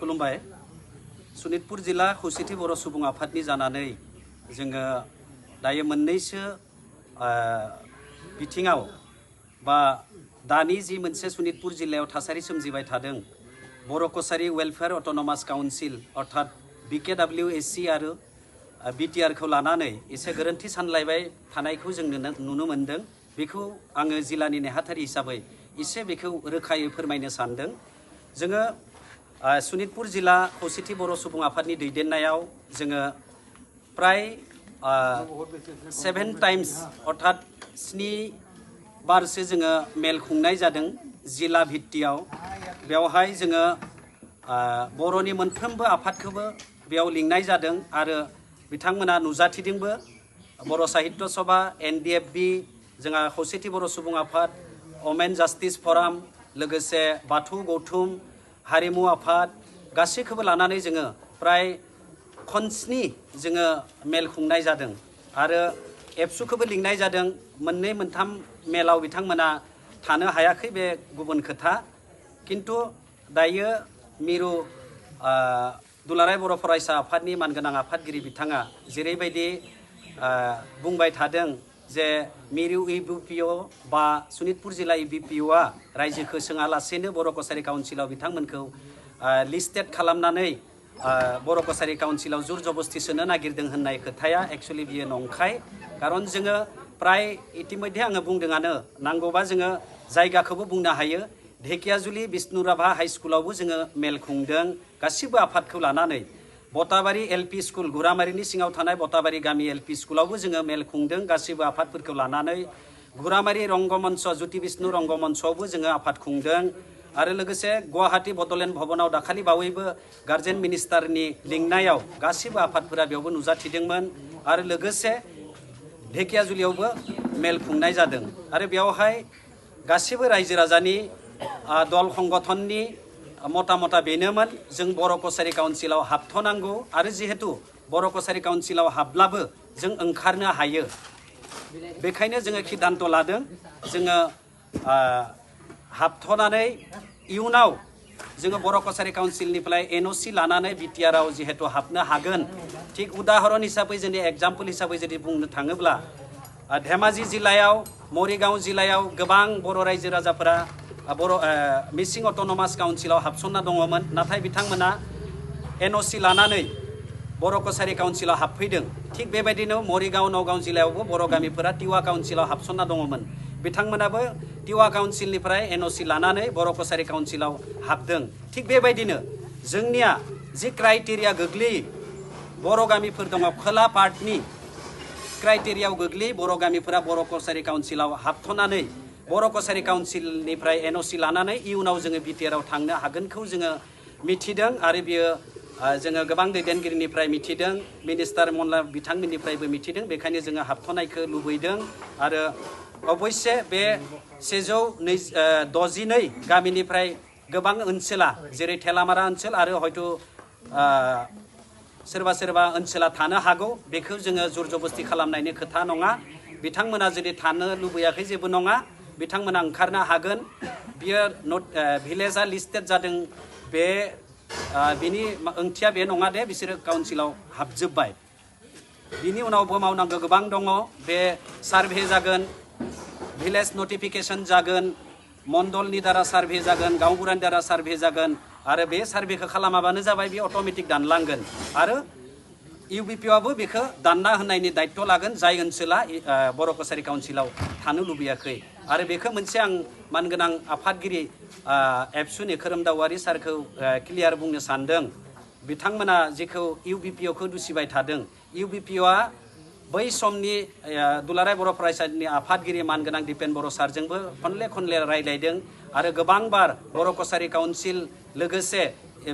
खुलुमबाय सनितपुर जिल्ला खौसेथि बर' सुबुं आफादनि जानानै जोङो दायो मोननैसो बिथिङाव बा दानि जि मोनसे सनितपुर जिल्लायाव थासारि सोमजिबाय थादों बर' कसारी वेलफेयार अट'नमास काउन्सिल अर्थात BKWSC आरो BTR खौ लानानै एसे गोरोन्थि सानलायबाय थानायखौ जों नुनो मोनदों। बेखौ आङो जिल्लानि नेहाथारि हिसाबै एसे बेखौ रोखायै फोरमायनो सानदों। जोङो सनितपुर जिल्ला खौसेथि बर' सुबुं आफादनि दैदेननायाव जोङो प्राय 7 टाइम्स अर्थात 7 बारसो जोङो मेल खुंनाय जादों जिल्ला भित्तियाव। बेवहाय जोङो बर'नि मोनफ्रोमबो आफादखौबो बेयाव लिंनाय जादों आरो बिथांमोना नुजाथिदोंबो। बर' साहित्य सभा, NDFB, जोंहा खौसेथि बर' सुबुं आफाद, वमेन जास्टिस फराम, लोगोसे बाथौ गौथुम, हारिमु आफाद गासैखौबो लानानै जोङो प्राय खनस्नि जोङो मेल खुंनाय जादों आरो एबसुखौबो लिंनाय जादों। मोननै मोनथाम मेलाव बिथांमोना थानो हायाखै, बे गुबुन खोथा। किन्तु दायो मिरु दुलाराय बर' फरायसा आफादनि मानगोनां आफादगिरि बिथाङा जेरैबायदि बुंबाय थादों जे मिरु EBPO बा सनितपुर जिल्ला EBPOआ रायजोखौ सोङालासेनो बर' कसारी काउन्सिलाव बिथांमोनखौ लिस्टेड खालामनानै बर' कसारी काउन्सिलाव जुर जबस्ति सोनो नागिरदों होननाय खोथाया एक्चुअलि बियो नंखाय। खारन जोङो प्राय इतिमध्ये आङो बुंदोंआनो, नांगौबा जोङो जायगाखौबो बुंनो हायो। ढेकियाजुलि बिष्णुराभा हाई स्कुलावबो जोङो मेल खुंदों गासिबो आफादखौ लानानै। बताबारि LP स्कुल, गुरामारिनि सिङाव थानाय बताबारि गामि LP स्कुलावबो जोङो मेल खुंदों गासिबो आफादफोरखौ लानानै। गुरामारि रंगमन्च, ज्योति बिष्णु रंगमन्चआवबो जोङो आफाद खुंदों आरो लोगोसे गुवाहाटी बड'लेण्ड भवनाव दाखालि बावैबो गार्जेन मिनिस्टारनि लिंनायाव गासिबो आफादफोरा बेयावबो नुजाथिदोंमोन आरो लोगोसे ढेकियाजुलियावबो मेल खुंनाय जादों आरो बेवहाय गासिबो रायजो राजानि दल संगठननि मता बेनोमोन जों बर' कसारी काउन्सिलाव हाबथ'नांगौ आरो जिहेतु बर' कसारी काउन्सिलाव हाबब्लाबो जों ओंखारनो हायो। बेखायनो जोङो सिद्धान्त लादों जोङो हाबथ'नानै इयुनाव जोङो बर' कसारी काउन्सिलनिफ्राय NOC लानानै BTR आव जिहेतु हाबनो हागोन। थिग उदाहरन हिसाबै जोंनि एग्जाम्पल हिसाबै जुदि बुंनो थाङोब्ला धेमाजि जिल्लायाव, मरिगांव जिल्लायाव गोबां बर' रायजो राजाफोरा बर' मिसिं अट'नमास काउन्सिलाव हाबसनना दङमोन, नाथाय बिथांमोना NOC लानानै बर' कसारी काउन्सिलाव हाबफैदों। थिग बेबायदिनो मरिगांव, नगाव जिल्लायावबो बर' गामिफोरा टिवा काउन्सिलाव हाबसनना दङमोन। बिथांमोनाबो टिवा काउन्सिलनिफ्राय NOC लानानै बर' कसारी काउन्सिलाव हाबदों। थिग बेबायदिनो जोंनिया जि क्राइटेरिया गोग्लैयो, बर' गामिफोर दङ खोला पार्टनि क्राइटेरियाव गोग्लैयो। बर' गामिफोरा बर' कसारी काउन्सिलाव हाबथ'नानै बर' कसारी काउन्सिलनिफ्राय NOC लानानै इयुनाव जोङो BTR आव थांनो हागोनखौ जोङो मिथिदों आरो बियो जोङो गोबां दैदेनगिरिनिफ्राय मिथिदों, मिनिस्टार मनला बिथांमोननिफ्रायबो मिथिदों। बेखायनो जोङो हाबथ'नायखौ लुबैदों आरो अबयसे बे 162 गामिनिफ्राय गोबां ओनसोला जेरै थेलामारा ओनसोल आरो हयथ' सोरबा सोरबा ओनसोला थानो हागौ। बेखौ जोङो जुर जबस्ति खालामनायनि खोथा नङा। बिथांमोना जुदि थानो लुबैयाखै जेबो नङा, बिथांमोना ओंखारनो हागोन। बियो भिलेजआ लिस्टेड जादों, बे बिनि ओंथिया बे नङा दे बिसोरो काउन्सिलाव हाबजोब्बाय। बिनि उनावबो मावनांगौ गोबां दङ। बे सार्भे जागोन, भिलेज नटिफिकेसन जागोन, मण्डलनि दारा सार्भे जागोन, गावबुरानि दारा सार्भे जागोन आरो बे सार्भेखौ खालामाबानो जाबाय बे अट'मेटिक दानलांगोन आरो UBPOआबो बेखौ दानना होनायनि दायित्व लागोन जाय ओनसोला बर' कसारी काउन्सिलाव थानो लुबैयाखै। आरो बेखौ मोनसे आं मानगोनां आफादगिरि एबसुनि खोरोमदावारि सारखौ क्लियार बुंनो सानदों। बिथांमोना जेखौ UBPOखौ दुसिबाय थादों, UBPOआ बै समनि दुलाराय बर' फरायसालिनि आफादगिरि मानगोनां दिपेन बर' सारजोंबो खनले रायलायदों आरो गोबांबार बर' कसारी काउन्सिल लोगोसे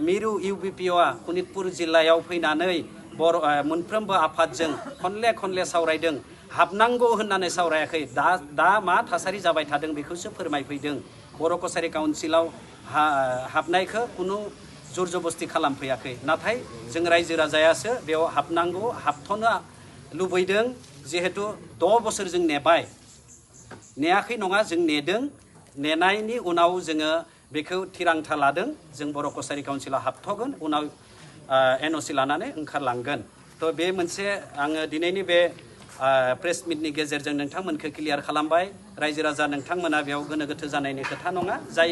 मिरु UBPOआ सनितपुर जिल्लायाव फैनानै बर' मोनफ्रोमबो आफादजों खनले सावरायदों। हाबनांगौ होननानै सावरायाखै, दा मा थासारि जाबाय थादों बेखौसो फोरमायफैदों। बर' कसारी काउन्सिलाव हाबनायखौ खुनु जुर जबस्ति खालामफैयाखै, नाथाय जों रायजो राजायासो बेयाव हाबनांगौ, हाबथ'नो लुबैदों। जिहेतु 6 बोसोर जों नेबाय, नेयाखै नङा, जों नेदों। नेनायनि उनाव जोङो बेखौ थिरांथा लादों जों बर' कसारी काउन्सिलाव हाबथ'गोन उनाव NOC लानानै ओंखारलांगोन। थ' बे मोनसे आङो दिनैनि बे प्रेस मिटनि गेजेरजों नोंथांमोनखौ क्लियार खालामबाय। रायजो राजा नोंथांमोना बेयाव गोनो गोथो जानायनि खोथा नङा। जाय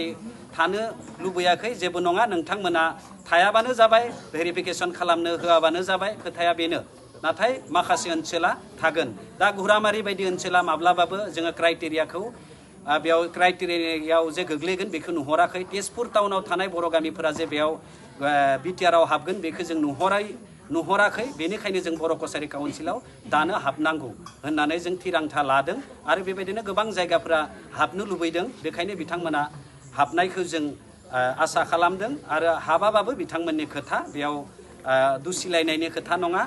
थानो लुबैयाखै जेबो नङा, नोंथांमोना थायाबानो जाबाय, भेरिफिकेसन खालामनो होआबानो जाबाय, खोथाया बेनो। नाथाय माखासे ओनसोला थागोन। दा गुरामारि बायदि ओनसोला माब्लाबाबो जोङो क्राइटेरियाखौ बेयाव क्राइटेरियायाव जे गोग्लैगोन बेखौ नुहराखै। तेजपुर टाउनाव थानाय बर' गामिफोरा जे बेयाव बिटिआरआव हाबगोन बेखौ जों नुहराखै। बेनिखायनो जों बर' कसारी काउन्सिलाव दानो हाबनांगौ होननानै जों थिरांथा लादों आरो बेबायदिनो गोबां जायगाफोरा हाबनो लुबैदों। बेखायनो बिथांमोना हाबनायखौ जों आसा खालामदों आरो हाबाबाबो बिथांमोननि खोथा, बेयाव दुसिलायनायनि खोथा नङा।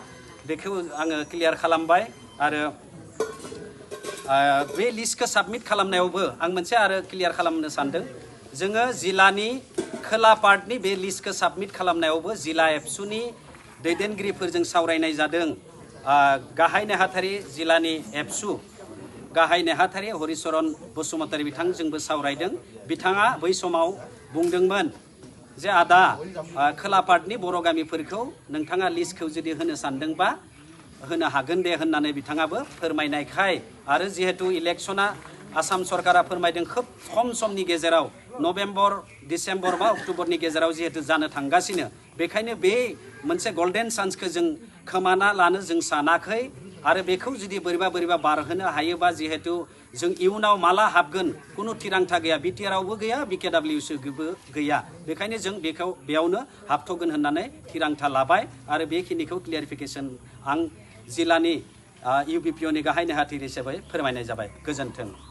बेखौ आङो क्लियार खालामबाय। आरो बे लिस्टखौ साबमिट खालामनायावबो आं मोनसे आरो क्लियार खालामनो सानदों। जोङो जिल्लानि खोला पार्टनि बे लिस्टखौ साबमिट खालामनायावबो जिल्ला एबसुनि दैदेनगिरिफोरजों सावरायनाय जादों। गाहाय नेहाथारि जिल्लानि एबसु गाहाय नेहाथारि हरिचरन बसुमतारी बिथांजोंबो सावरायदों। बिथाङा बै समाव बुंदोंमोन जे आदा खोला पार्टनि बर' गामिफोरखौ नोंथाङा लिस्टखौ जुदि होनो सानदोंबा होनो हागोन दे होननानै बिथाङाबो फोरमायनायखाय आरो जिहेतु इलेक्शना आसाम सरकारा फोरमायदों खोब खम समनि गेजेराव नभेम्बर, डिसेम्बर बा अक्ट'बरनि गेजेराव जिहेतु जानो थांगासिनो, बेखायनो बे मोनसे गल्डेन चान्सखौ जों खोमाना लानो जों सानाखै। आरो बेखौ जुदि बोरैबा बारहोनो हायोबा जिहेतु जों इयुनाव माला हाबगोन खुनु थिरांथा गैया, बिटिआरआवबो गैया, BKWSबो गैया। बेखायनो जों बेखौ बेयावनो हाबथ'गोन होननानै थिरांथा लाबाय आरो बेखिनिखौ क्लियारिफिकेसन आं जिल्लानि UBPOनि गाहाय नेहाथारि हिसाबै फोरमायनाय जाबाय। गोजोन्थों।